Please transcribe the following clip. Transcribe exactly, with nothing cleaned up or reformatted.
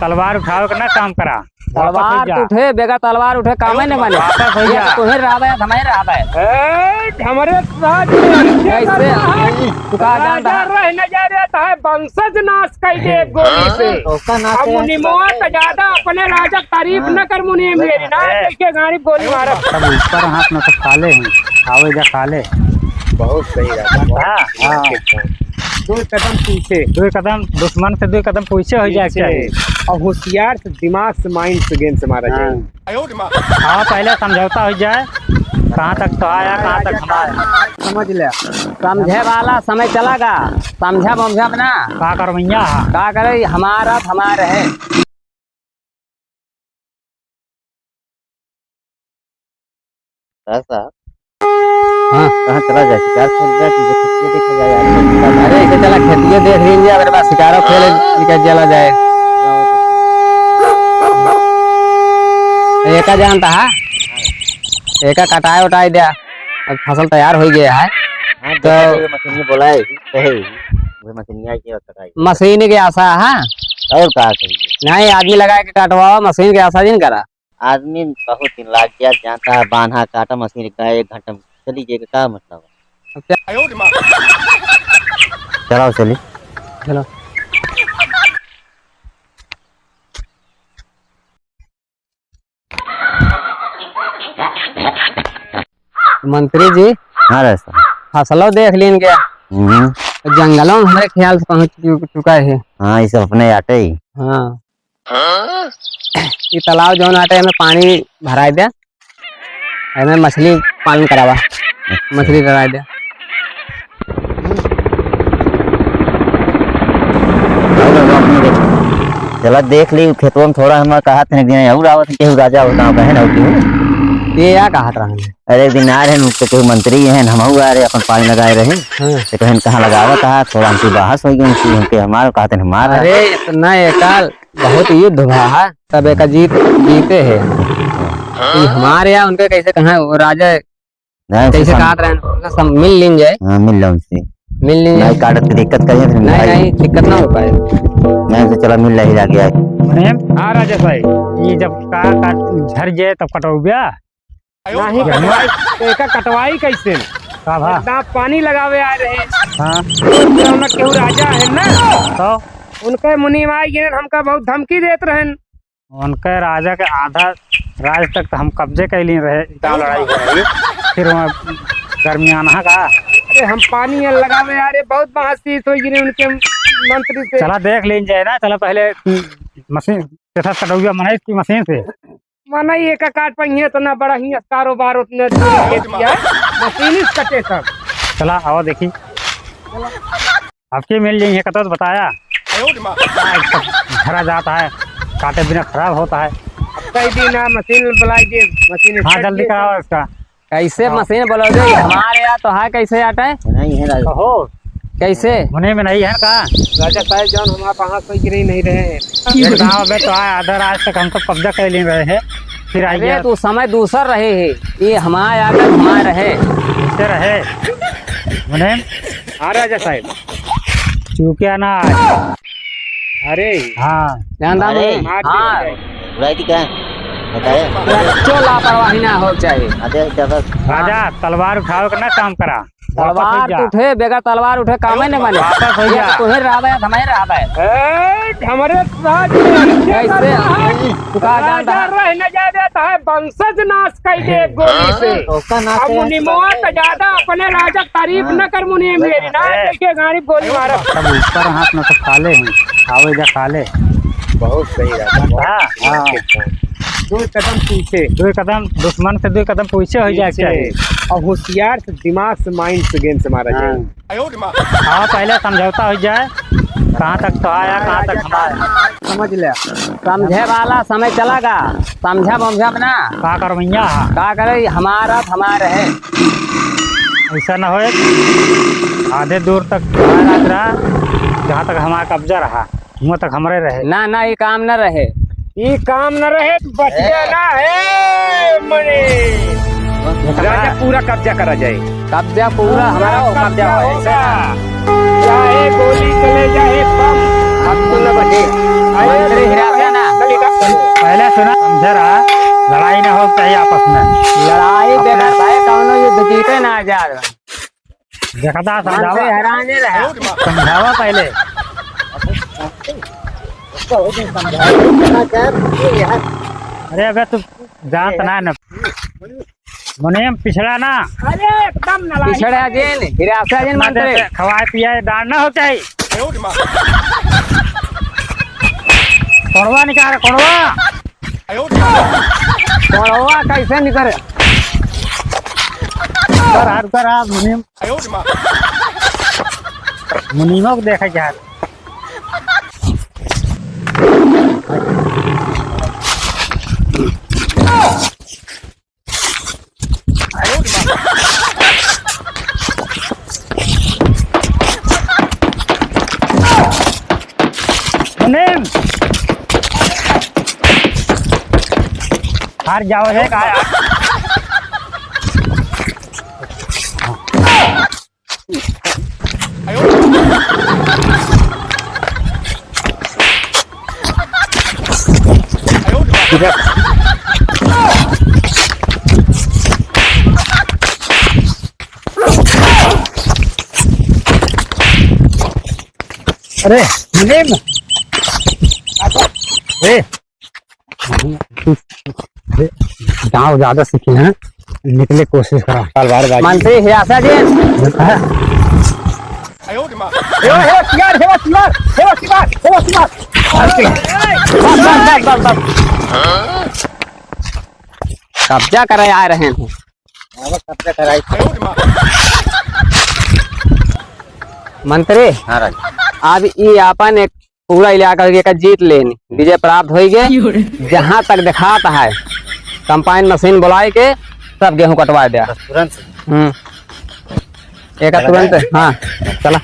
तलवार उठावे के ना काम करा। वापस हो तलवार जा। तो उठे, बेगर तलवार उठे, कामे न बने। वापस हो जा। ये तो तुहे रहबे, हमें रहबे। ए, हमरे साथ में ऐसे कैसे? करना है। तू का जानता राजा है? रह न जा रे, तो है वंशज नाश कर दे एक गोली से। हाँ, उसका नाश अब है। मुनीमवा तो ज्यादा अपने राजा तारीफ हाँ। न कर, मुनीम मेरी ना, ए। देखे गाड़ी गोली मारब। सब ऊपर हाथ में तो खा ले हैं, आवे जा खा ले। बहुत सही रहता है। हाँ, हाँ। दो कदम पीछे। दो कदम दुश्मन से दो कदम पीछे हो जाए पीछे। चाहिए। और होशियार से, दिमाग से, mind से, game से मारा जाए। हाँ। हाँ, पहले समझौता हो जाए, कहाँ तक तो आया, कहाँ तक हमारा। समझ ले, समझे वाला समय चला गा, समझब, समझब ना। का करवैया है? का करे, हमारा, हमारा है। साहब, हाँ। कहाँ चला जाए? शिकार खेल जाए कि इधर खेतिए देखा जाए यार? अरे, इधर चला, खेतिए देख लीजिए, अगर बस शिकारो खेल निकल चला जाए। एका जानता है? एका कटाए उटाए दिया, अब फसल तैयार हो गया है। हाँ, तो देखा जाए, मशीन में बोला है, कहे, वो मशीन आई के और कटाई। मशीन के आशा है। और का करिए? नहीं, आदमी लगा के कटवाओ, मशीन के आशा जिन करा। आदमी बहुत दिन लाग गया, जानता है, बान्हा काटा मशीन का एक घंटा में चली जाएगा, का मतलब है? अब क्या? चलाओ, चली। चलो। मंत्री जी, हाँ, राजा साहब। फसलो देख लीन गया। हम्म। जंगलों में हमारे ख्याल से पहुँच चु-, चुका है। हाँ, ये सब अपने आटे ही। हाँ। ई तालाब जौन आटे, एमे पानी भराए द्या, एमे मछली पालन करावा, अच्छा। मछली डराए द्या। चला देख ली, खेतवा में थोड़ा हम कहत हैं, एक दिन और आवत हैं, केहू राजा होता, कहे ना केहू। ये या कहत रहन? अरे, एक दिन आ रहे हैं, तो केहू मंत्री हैं, हम आ रहे, अपन पानी लगाए रहे। हाँ। तो कहन, "कहाँ लगावत है?" थोड़ा हमसे बहस हो गई उनकी, हमके हमार कहते हैं, "हमार है।" अरे, इतना एकल बहुत युद्ध भा है, तब एका जीत, जीते हैं। ई हमारे यहाँ उनके कैसे कहाँ, वो राजा नहीं, कैसे उनसे कहत रहे, उनसे सब मिल लीन जाए। हाँ, मिल लो उनसे। मिल लीन जाए। नहीं, काटत की दिक्कत करिए, फिर नहीं, मिलाई। नहीं, दिक्कत ना हो पाए। नहीं, तो चला मिल ले, जाके आए। अरे, हाँ, राजा साहब, ये जब का, का झर जाए, तब कटौबिया। नहीं कटवाई, तो एका कटवाई कैसे? का भा? इतना पानी लगावे आए रहे। हाँ। तो जौन केहू राजा है ना, तो? उनके मुनीम आई गए, हमका बहुत धमकी देत रहन। उनके राजा के आधा राज तक तो हम कब्जे कर लिए रहे, इतना लड़ाई हो रही। फिर वहाँ दरमियान है का? अरे, हम पानी यहाँ लगावे आ रहे, बहुत बहस हो गई उनके मंत्री से। चला देख लीन जाए ना, चला पहले मशीन, चेथा कटौबिया बनाई इसकी मशीन से। मने एका काट पाइए, इतना बड़ा ही कारोबार उतने दूर के किया है, मशीन से कटे सब। चला, आओ देखी। अब के मिल जाइए, कतो तो बताया। झरा जाता है, काटे बिना खराब होता है। अब कई दिन आ, मशीन बुलाई दे, मशीन हाँ, start जल्दी दे कराओ सब। इसका। कैसे हाँ। मशीन बोलो दे, हमारे यहाँ तो है, कैसे आटा है? नहीं है राजा। कहो। कैसे? मने में नहीं है का? राजा साहब, जौन हमारे पास कोई गिरी नहीं रहे हैं। एक गाँव में तो आए, आधा रात तक हम तो कब्जा कर ले रहे हैं, फिर अरे, आइए। तो समय दूसर रहे है, ये हमारे आकर हमारे रहे। कैसे रहे? मने? हाँ, राजा साहब। चूकिया ना आए। अरे। हाँ। जानता अरे। हूँ। मार दिया हाँ। जाए। बुलाई थी क्या? बताए। पूरा बच्चों लापरवाही ना हो चाहिए। अरे, क्या बस? राजा, तलवार उठावे के ना काम करा। वापस हो तलवार जा। तो उठे, बेगर तलवार उठे, कामे न बने। वापस हो ये जा। तो तुहे रहबे, हमें रहबे। ए, हमरे साथ में कैसे? करना है। तू का जानता राजा है? रह न जाए देता है, वंशज नाश कर दे एक गोली से। उसका नाश अब है, मुनीमवा तो ज्यादा अपने राजा तारीफ हाँ। न कर, मुनीम मेरी ना, ए। देखिए गाड़ी गोली मारा। सब ऊपर हाथ में तो खा ले हैं, आवे जा खा ले। बहुत सही रहता है। हाँ, हाँ। दो कदम पीछे। दो कदम दुश्मन से दो कदम पीछे हो जाए पीछे। चाहिए। और होशियार से, दिमाग से, mind से, game से मारा जाए। हाँ। हाँ, पहले समझौता हो जाए, कहाँ तक तो आया, कहाँ तक हमारा। समझ ले, समझे वाला समय चला गा, समझब, समझब ना। का करवैया है? का करे, हमारा तो हमारे है। ऐसा ना होए, आधे दूर तक हमारा रहा, जहाँ तक हमारा कब्जा रहा। हुआं तक हमरे रहे। ना, ना, ई काम न रहे। ई काम न रहे, बचिया ना है, मने। राजा पूरा कब्जा करा जाए। कब्जा पूरा हमारा हो, कब्जा होगा। चाहे गोली चले, चाहे बम, हम तो न बचे। मंत्री हिरावत ना। पहले सुना, समझे रहा, लड़ाई ना हो चाहिए आपस में। लड़ाई अपने बेकार भाई, कौनो युद्ध जीते ना आजाद। देखता मंत्री समझावा। हराने रहा। समझावा पहले। अरे अबे तू जानत ना है ना। मुनीम पिछड़ा ना। अरे एकदम नालायक। पिछड़ा जिन, हिरावत जिन अपना मंत्री। जैसे खवाए पियाए दान ना होते ही। कोड़वा निकाल, कोड़वा। कोड़वा कैसे निकले? उधर आ, उधर आ, मुनीम। मुनीमो को देखा यार। मुनीम! हार जाओ रे, का यार? अरे, मुनीम। ए, गाँव ज्यादा सीखी ना, निकले कोशिश करा। तलवारबाजी। मंत्री हिरासा जी। हाँ। ए, ए, शिकार, हे शिकार, हे शिकार, हे शिकार। बस, बस, बस, बस, बस। कब्जा करे आ रहे हैं। हाँ, बस कब्जा कराई। मंत्री, हाँ राजा। अब ई आपन एक पूरा इलाका के का जीत लेनी, विजय प्राप्त होई गए। जहाँ तक दिखात है, कंपाइन मशीन बुलाए के सब गेहूं कटवा दे। बस तुरंत से। हम्म। एक चला तुरंत, जाए। हाँ, चला।